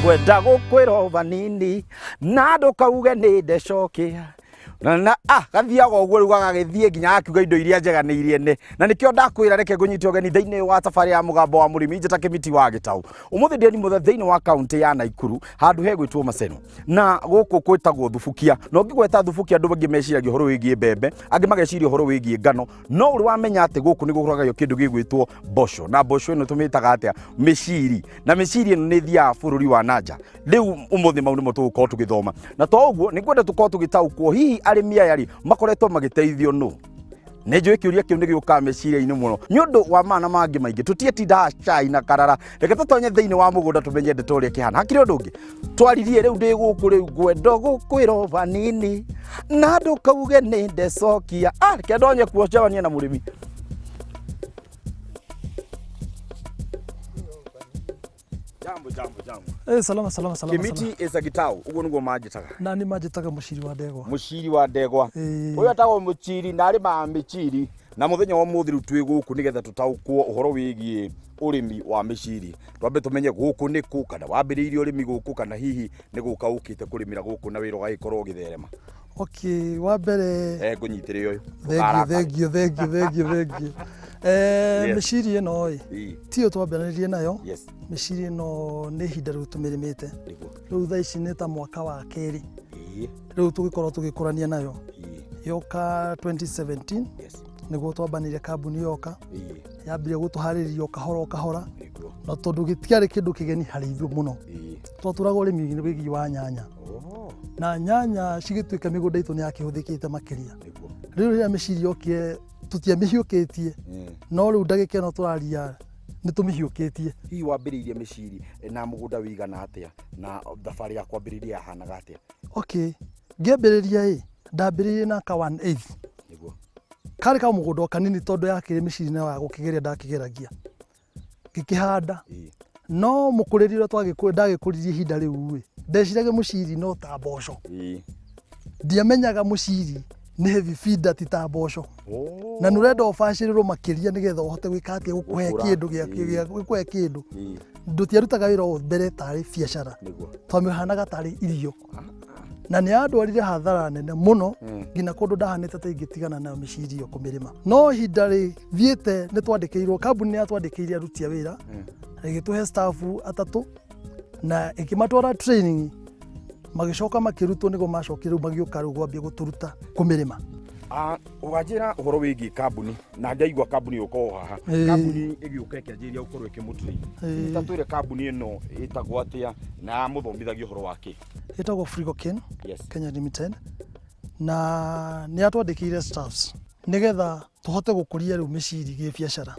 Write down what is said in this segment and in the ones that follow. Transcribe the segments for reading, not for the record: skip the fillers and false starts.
Ngwenda gũkwĩra o vanini na ndũkauge nĩ ndecokia na gathiaga ũguo rĩu gagagĩthiĩ nginya akiuga indo iria njega nĩ iria nene. Na nĩkĩo ndakwĩra reke ngũnyite ũgeni thĩinĩ wa thabarĩ ya mũgambo wa mũrĩmi njĩta Kĩmiti wa Gĩtaũ. Ũmũthĩ ndĩ mũthenya thĩinĩ wa kaũntĩ ya Naikuru handũ hegwĩtwo Maseno, na gũkũ gwĩtagwo Thubukia. Na ũngĩgweta Thubukia andũ aingĩ meciragia ũhoro wĩgiĩ mbembe, angĩ mageciria ũhoro wĩgiĩ ngano, no ũrĩ wamenya atĩ gũkũ nĩ gũkũragio kĩndũ gĩgwĩtwo mboco, na mboco ĩno tũmĩtaga atĩa? Mĩciri. Na mĩciri ĩno nĩ ĩthiaga bũrũri wa nanja. Rĩu ũmũthĩ mau nĩmo tũgũkorwo tũgĩthoma, na to ũguo nĩ ngwenda tũkorwo tũgĩtaũkwo hihi arĩmi aya rĩ makoretwo magĩteithio nũ. Nĩ njũĩ kĩũria kĩu nĩ gĩũkaga meciria-inĩ mũno nĩ ũndũ wa mana mangĩ maingĩ. Tũtiĩtindaga cai na karara, reke tũtonye thĩinĩ wa mũgũnda tũmenye ndeto ũrĩa ĩkĩhana. Hakĩrĩ ũndũ ũngĩ twaririe, rĩu ndĩ gũkũ rĩu ngwenda gũkwĩra o vanini na ndũkauge nĩ ndecokia. Reke ndonye kuo njebanie na mũrĩmi. Jambo, jambo, jambo. Salama, salama, salama. Kimiti is a gitau, uguo niguo manjĩtaga. Na nĩ manjĩtaga mũciri wa ndegwa. Mũciri wa ndegwa. Ũyũ etagwo mũciri na arĩmaga mĩciri, na mũthenya wa ũmũthĩ rĩu twĩ gũkũ nĩgetha tũtaũkwo ũhoro wĩgiĩ ũrĩmi wa mĩciri. Twambe tũmenye gũkũ nĩ kũ, kana wambĩrĩirie ũrĩmi gũkũ, kana hihi nĩ gũka ũkĩte kũrĩmĩra gũkũ na wĩra ũgagĩkorwo ũgĩtherema. Okay, wa mbere. Ngũnyitĩre ũyũ. Thengiũ, thengiũ, thengiũ, thengiũ, thengiũ. Mĩciri ĩno ĩ, tiyo twambĩrĩirie nayo. Mĩciri ĩno nĩ ihinda rĩu tũmĩrĩmĩte. Rĩu thaa ici nĩ ta mwaka wa kerĩ. Rĩu tũgĩkorwo tũgĩkũrania nayo. Yoka 2017 nĩguo twambanire kambuni yoka. Yambire gũtũharĩrĩria o kahora o kahora. Na tondũ gĩtiarĩ kĩndũ kĩgeni harĩ ithuĩ mũno. Twatũraga ũrĩmi wĩgiĩ wa nyanya. Na nyanya cigĩtuĩka mĩgũnda itũ nĩ yakĩhũthĩkĩte makĩria. Rĩu rĩrĩa mĩciri yokire tũtiamĩhiũkĩtie, no rĩu ndagĩka ĩno tũraria nĩ tũmĩhiũkĩtie. Hihi wambĩrĩirie mĩciri na mũgũnda wĩigana atĩa, na thabarĩ ya kwambĩrĩria yahanaga atĩa? Okay, ngĩambĩrĩria ĩ, ndambĩrĩirie na ka one eighth. Karĩ ka mũgũnda o kanini tondũ yakĩrĩ mĩciri nayo ya gũkĩgeria ndakĩgeragia. Ngĩkĩhanda. No mũkũrĩrie ũrĩa ndagĩkũririe ihinda rĩu ĩ, ndeciragia mũciri no ta mboco. Ndiamenyaga mũciri nĩ heavy feeder ti ta mboco. Na nĩ ũrenda ũbacĩrĩrwo makĩria nĩgetha ũhote gwĩka atĩa, gũkũhe kĩndũ gĩa gũkũhe kĩndũ. Tũtiarutaga wĩra ũyũ mbere tarĩ biacara, twamĩhanaga tarĩ irio. Na nĩ yandwarire hathara nene mũno nginya kũndũ ndahanĩte ta ingĩtigana nayo mĩciri ĩyo kũmĩrĩma. No ihinda rĩthiĩte nĩ twandĩkĩirwo, kambuni nĩ yatwandĩkĩire aruti a wĩra, ĩgĩtũhe staff atatũ na ĩkĩmatwara training, magĩcoka makĩrutwo nĩguo macokire rĩu magĩũka rĩu gwambia gũtũruta kũmĩrĩma. Wanjĩra ũhoro wĩgiĩ kambuni na ngaigua kambuni yũka o haha. Kambuni ĩgĩũka ĩkĩanjĩrĩria gũkorwo ĩkĩmũtrain. Ta twĩre kambuni ĩno ĩtagwo atĩa na yamũthomithagia ũhoro wa kĩ? Ĩtagwo Frigoken Kenya Limited, na nĩ yatwandĩkĩire staffs nĩgetha tũhote gũkũria rĩu mĩciri gĩbiacara.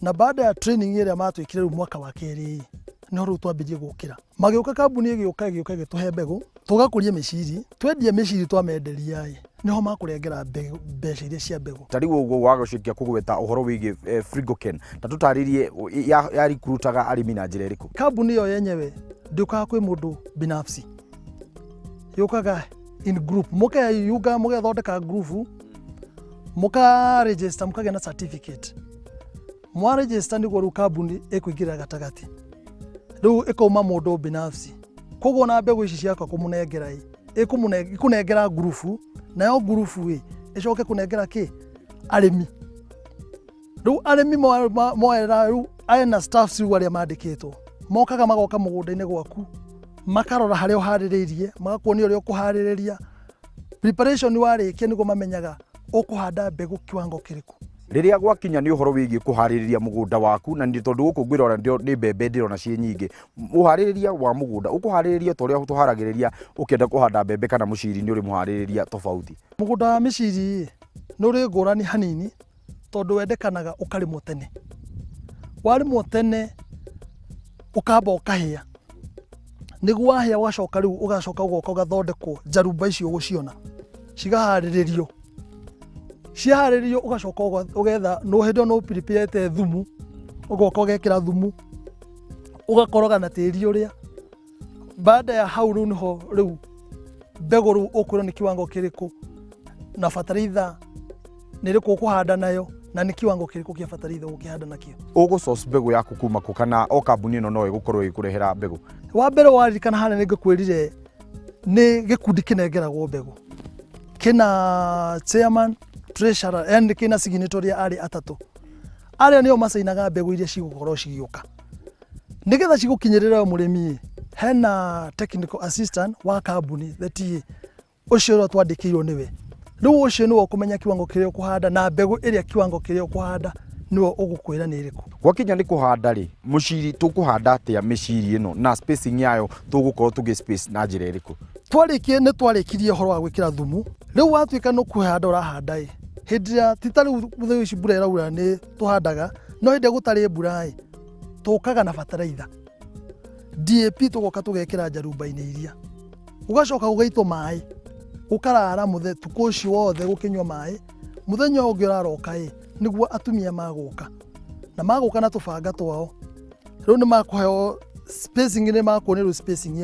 Na baada ya training ĩrĩa matwĩkire rĩu mwaka wa kerĩ, nĩho rĩu twambirie gũkĩra. Magĩũka kambuni ĩgĩũka ĩgĩũka ĩgĩtũhe mbegũ, tũgakũria mĩciri, twendia mĩciri twamenderia ĩ, nĩho makũrengera mbeca iria cia mbegũ. Ta rĩu ũguo wagũcokia kũgweta ũhoro wĩgiĩ Frigoken, ta tũtarĩrie ya recruitaga arĩmi na njĩra ĩrĩkũ? Kambuni ĩyo yenyewe ndĩũkaga kwĩ mũndũ binafsi, yũkaga in group, mũkeyunga mũgethondeka group, mũka register, mũkagĩa na certificate. Mwa register nĩguo rĩu kambuni ĩkũingĩrĩra gatagatĩ, rĩu ĩkauma mũndũ binafsi. Koguo na mbegũ ici ciakwa kũmũnengera ĩ, ĩkũnengera ngurubu, nayo ngurubu ĩ ĩcoke kũnengera kĩ arĩmi. Rĩu arĩmi moerera rĩu ena staffs rĩu arĩa mandĩkĩtwo mokaga magoka mũgũnda-inĩ gwaku, makarora harĩa ũharĩrĩirie, magakuonia ũrĩa ũkũharĩrĩria. Preparation warĩkia nĩguo mamenyaga ũkũhanda mbegũ kiwango kĩrĩkũ. Rĩrĩa gwakinya nĩ ũhoro wĩgiĩ kũharĩrĩria mũgũnda waku, na nĩ tondũ gũkũ ngwĩrora nĩ mbembe ndĩrona ciĩ nyingĩ, ũharĩrĩria wa mũgũnda ũkũharĩrĩria ta ũrĩa tũharagĩrĩria ũkĩenda kũhanda mbembe kana mũciri, nĩ ũrĩ mũharĩrĩria tofauti? Mũgũnda wa mĩciri nĩ ũrĩ ngũrani hanini tondũ wendekanaga ũkarĩmwo tene. Warĩmwo tene ũkamba ũkahĩa, nĩguo wahĩa ũgacoka rĩu ũgacoka ũgoka ũgathondekwo njarumba icio ũgũciona cigaharĩrĩrio. Ciaharĩrĩrio ũgacoka ũgetha, hĩndĩ ĩyo nĩ ũ prepare thumu, ũgoka ũgekĩra thumu, ũgakoroga na tĩri ũrĩa. Baada ya hau rĩu nĩho rĩu mbegũ rĩu ũkwĩrwo nĩ kiwango kĩrĩkũ na bataraitha nĩ ĩrĩkũ ũkũhanda nayo Na nĩ kiwango kĩrĩkũ kĩa bataraitha ũgũkĩhanda nakĩo. Ũgũ source mbegũ yaku kuma kũ, kana o kambuni ĩno no ĩgũkorwo ĩgĩkũrehera mbegũ? Wa mbere, waririkana harĩa nĩ ngũkwĩrire nĩ gĩkundi kĩnengeragwo mbegũ kĩna chairman, treasurer, yani kĩna signatory arĩ atatũ arĩa nĩo macainaga mbegũ iria cigũkorwo cigĩũka nĩgetha cigũkinyĩrĩre mũrĩmi. Hena technical assistant wa kambuni, the TA ũcio ũrĩa twandĩkĩirwo nĩwe. Rĩu ũcio nĩwe ũkũmenya kiwango kĩrĩa ũkũhanda na mbegũ ĩrĩa kiwango kĩrĩa ũkũhanda nĩwe ũgũkwĩra nĩ ĩrĩkũ. Gwakinya nĩ kũhanda rĩ, mũciri tũkũhanda atĩa mĩciri ĩno, na spacing yayo tũgũkorwo tũgĩ space na njĩra ĩrĩkũ? Twarĩkie nĩ twarĩkirie ũhoro wa gwĩkĩra thumu. Rĩu watuĩka nĩ kũhanda ũrahanda ĩ, hĩndĩ ĩrĩa ti ta rĩu thikũ ici mbura ĩraura nĩ tũhandaga, no hĩndĩ ĩrĩa gũtarĩ mbura ĩ, tũkaga na bataraitha DAP, tũgoka tũgekĩra njarumba-inĩ iria, gũgacoka gũgaitwo maĩ, gũkarara mũthe tukũ ũcio wothe gũkĩnyua maĩ. Mũthenya ũyũ ũngĩ ũraroka ĩ, nĩguo atumia magũka na magũka na tũbanga twao. Rĩu nĩ makũheo spacing, nĩ makuonia rĩu spacing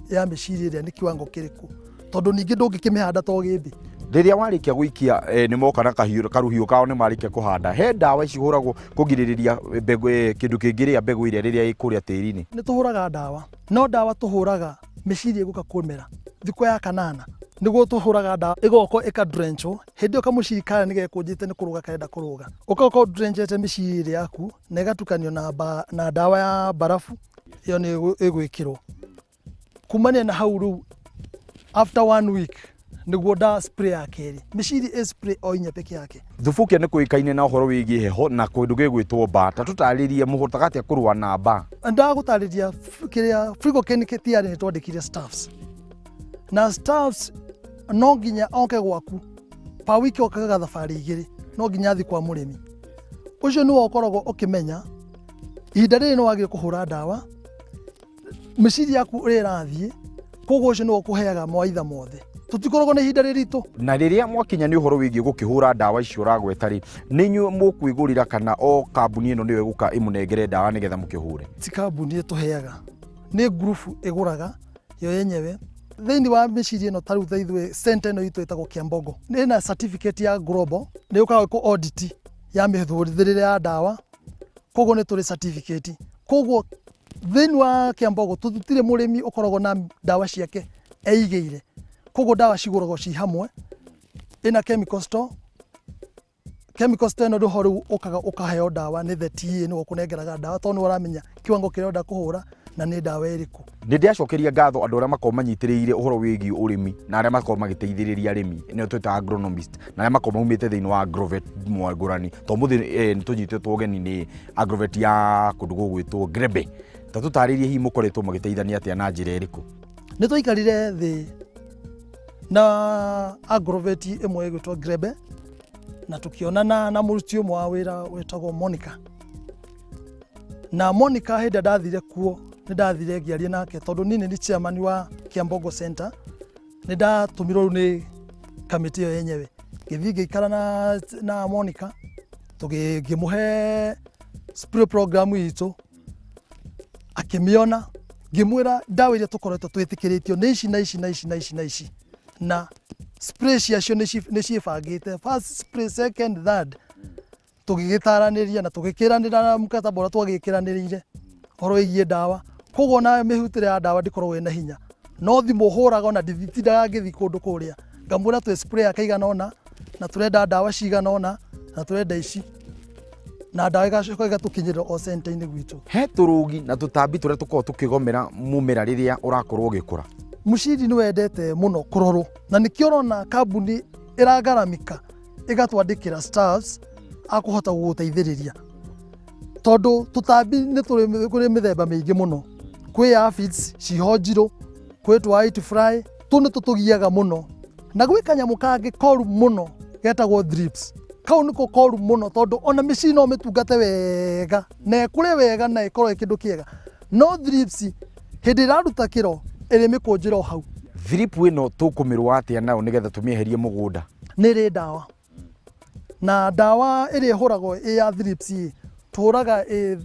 ya mĩciri ĩrĩa nĩ kiwango kĩrĩkũ, tondũ ningĩ ndũngĩkĩmĩhanda to gĩmbĩ. Rĩrĩa warĩkia gũikia, nĩ moka na kahiũ karũhiũ kao, nĩ marĩkia kũhanda, he ndawa ici hũragwo kũgirĩrĩria mbegũ, kĩndũ kĩngĩrĩa mbegũ ĩrĩa rĩrĩa ĩ kũrĩa tĩri-inĩ? Nĩ tũhũraga ndawa, no ndawa tũhũraga mĩciri ĩgũka kũmera thikũ ya kanana, nĩguo tũhũraga ndawa ĩgoka ĩka drenchwo. Hĩndĩ ĩyo kamũciri karĩa nĩ gekũnjĩte nĩ kũrũga karenda kũrũga, ũgoka ũdrenchete mĩciri ĩrĩa yaku na ĩgatukanio na ndawa ya barafu ĩyo nĩ ĩgwĩkĩrwo. Kumania na hau rĩu, after one week nĩguo nda spray ya kerĩ, mĩciri ĩ spray o inya peke yake. Thubukia nĩ kũĩkaine na ũhoro wĩgiĩ heho na kĩndũ gĩgwĩtwo mbaa. Ta tũtarĩrie mũhotaga atĩa kũrũa na mbaa? Ndagũtarĩria kĩrĩa Frigoken TR nĩ twandĩkire staffs, na staffs no nginya oke gwaku per week, okaga thabarĩ igĩrĩ, no nginya athiĩ kwa mũrĩmi ũcio, nĩwe ũkoragwo ũkĩmenya ihinda rĩrĩ nĩ wagĩrĩire kũhũra ndawa mĩciri yaku ũrĩa ĩrathiĩ. Koguo ũcio nĩwe ũkũheaga mawaitha mothe, tũtikoragwo na ihinda rĩritũ. Na rĩrĩa mwakinya nĩ ũhoro wĩgiĩ gũkĩhũra ndawa icio ũragweta rĩ, nĩ inyuĩ mũkwĩgũrĩra kana o kambuni ĩno nĩyo ĩgũka ĩmũnengere ndawa nĩgetha mũkĩhũre? Ti kambuni ĩtũheaga, nĩ ngurubu ĩgũraga yo yenyewe thĩinĩ wa mĩciri ĩno. Ta rĩu ta ithuĩ center ĩno itũ ĩtagwo Kiambogo, nĩ na certificate ya global, nĩ yũkaga gwĩkwo audit ya mĩhũthĩrĩre ya ndawa, koguo nĩ tũrĩ certificate. Koguo thĩinĩ wa Kiambogo tũtirĩ mũrĩmi ũkoragwo na ndawa ciake eigĩire, koguo ndawa cigũragwo ci hamwe. Ĩna chemical store, chemical store ĩno nĩho rĩu ũkaga ũkaheo ndawa nĩ the TA, nĩwe ũkũnengeraga ndawa tondũ nĩwe ũramenya kiwango kĩrĩa ũrenda kũhũra na nĩ ndawa ĩrĩkũ. Nĩ ndĩracokeria ngatho andũ arĩa makoragwo manyitĩrĩire ũhoro wĩgiĩ ũrĩmi na arĩa makoragwo magĩteithĩrĩria arĩmi, nĩo twĩtaga agronomist, na arĩa makoragwo maumĩte thĩinĩ wa agrovet ngũrani. To mũthĩ nĩ tũnyitĩtwo ũgeni nĩ agrovet ya kũndũ gũgwĩtwo Grebe. Ta tũtarĩrie hihi mũkoretwo mũgĩteithania atĩa na njĩra ĩrĩkũ? Nĩ twaikarire thĩ na agrovet ĩmwe ĩgwĩtwo Grebe na tũkĩonana na mũruti ũmwe wa wĩra wĩtagwo Monica. Na Monica, hĩndĩ ĩrĩa ndathire kuo, nĩ ndathire ngĩaria nake tondũ niĩ nĩ chairman wa Kiambogo Center. Nĩ ndatũmirwo rĩu nĩ kamĩtĩ ĩyo yenyewe, ngĩthiĩ ngĩikara na Monica, ngĩmũhe spray program itũ, akĩmĩona. Ngĩmwĩra ndawa iria tũkoretwo twĩtĩkĩrĩtio nĩ ici na ici na ici na ici na ici, na spray ciacio nĩ ciĩbangĩte, first spray, second, third. Tũgĩgĩtaranĩria na tũgĩkĩranĩra na mũkataba ũrĩa twagĩkĩranĩrĩire ũhoro wĩgiĩ ndawa. Koguo ona mĩhutĩre ya ndawa ndĩkoragwo ĩna hinya, no thimũ hũraga, ona nditindaga ngĩthiĩ kũndũ kũrĩa. Ngamwĩra twĩ spray kaigana ũna na tũrenda ndawa cigana ũna na tũrenda ici, na ndawa ĩgacoka ĩgatũkinyĩra o center-inĩ gwitũ. He tũrũgi na tũtambi tũrĩa tũkoragwo tũkĩgomera mũmera rĩrĩa ũrakorwo ũgĩkũra? Mũciri nĩ wendete mũno kũrorwo, na nĩkĩo ũrona kambuni ĩragaramika ĩgatwandĩkĩra staffs akũhota gũgũteithĩrĩria, tondũ tũtambi nĩ tũrĩ kũrĩ mĩthemba mĩingĩ mũno. Kwĩ aphids ciho njirũ, kwĩ twa white fly, tũ nĩ tũtũgiaga mũno, na gwĩ kanyamũ kangĩ koru mũno getagwo thrips. Kau nĩko koru mũno, tondũ ona mĩciri no mĩtungate wega na ĩkũre wega na ĩkorwo ĩ kĩndũ kĩega, no thrips hĩndĩ ĩraruta kĩro ĩrĩmĩkũnjĩra o hau. Thrip ĩno tũkũmĩrũa atĩa nayo nĩgetha tũmĩeherie mũgũnda? Nĩ ĩrĩ ndawa, na ndawa ĩrĩa ĩhũragwo ĩ ya thrips ĩ, tũhũraga ĩ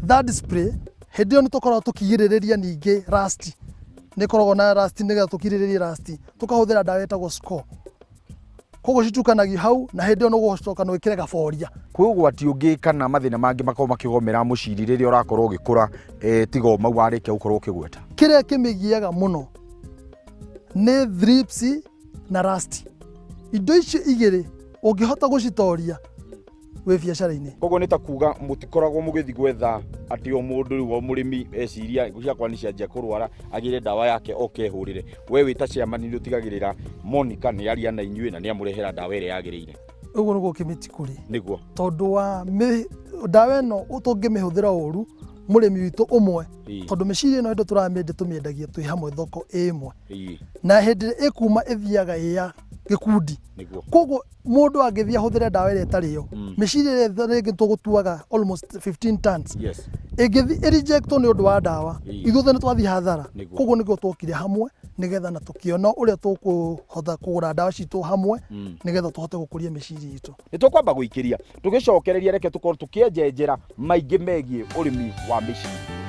third spray. Hĩndĩ ĩyo nĩ tũkoragwo tũkĩgirĩrĩria ningĩ rust, nĩ ĩkoragwo na rust. Nĩgetha tũkirĩrĩrie rust, tũkahũthĩra ndawa ĩtagwo Score. Koguo citukanagio hau na hĩndĩ ĩyo nĩ ũgũcoka na wĩkĩre gaboria. Kwĩ ũgwati ũngĩ kana mathĩna mangĩ makoragwo makĩgomera mũciri rĩrĩa ũrakorwo ũgĩkũra tiga o mau warĩkia gũkorwo ũkĩgweta? Kĩrĩa kĩmĩgiaga mũno nĩ thrips na rust. Indo icio igĩrĩ ũngĩhota gũcitoria wĩ biacara-inĩ. Koguo nĩ ta kuga mũtikoragwo mũgĩthiĩ gwetha atĩ o mũndũ rĩu o mũrĩmi eciria ngũ ciakwa nĩ cianjia kũrwara agĩre ndawa yake oke ehũrĩre. We wĩ ta chairman nĩ ũtigagĩrĩra Monica nĩ aria na inyuĩ na nĩ amũrehera ndawa ĩrĩa yagĩrĩire. Ũguo nĩguo kĩmĩti kũrĩ. Nĩguo. Tondũ wa ndawa ĩno tũngĩmĩhũthĩra ũru mũrĩmi witũ ũmwe, tondũ mĩciri ĩno hĩndĩ tũramĩendia tũmĩendagia twĩ hamwe thoko ĩ ĩmwe. Na hĩndĩ ĩrĩa ĩkuma ĩthiaga ĩ ya gĩkundi. Koguo mũndũ angĩthiĩ ahũthĩre ndawa ĩrĩa ĩtarĩ yo, mĩciri ĩrĩa rĩngĩ tũgũtuaga almost 15 tons, ĩngĩthiĩ ĩrejectwo nĩ ũndũ wa ndawa, ithuothe nĩ twathiĩ hathara. Koguo nĩkĩo twokire hamwe nĩgetha na tũkĩona ũrĩa tũkũhota kũgũra ndawa citũ hamwe nĩgetha tũhote gũkũria mĩciri itũ. Nĩ tũkwamba gũikĩria tũgĩcokereria, reke tũkorwo tũkĩenjenjera maingĩ megiĩ ũrĩmi wa mĩciri.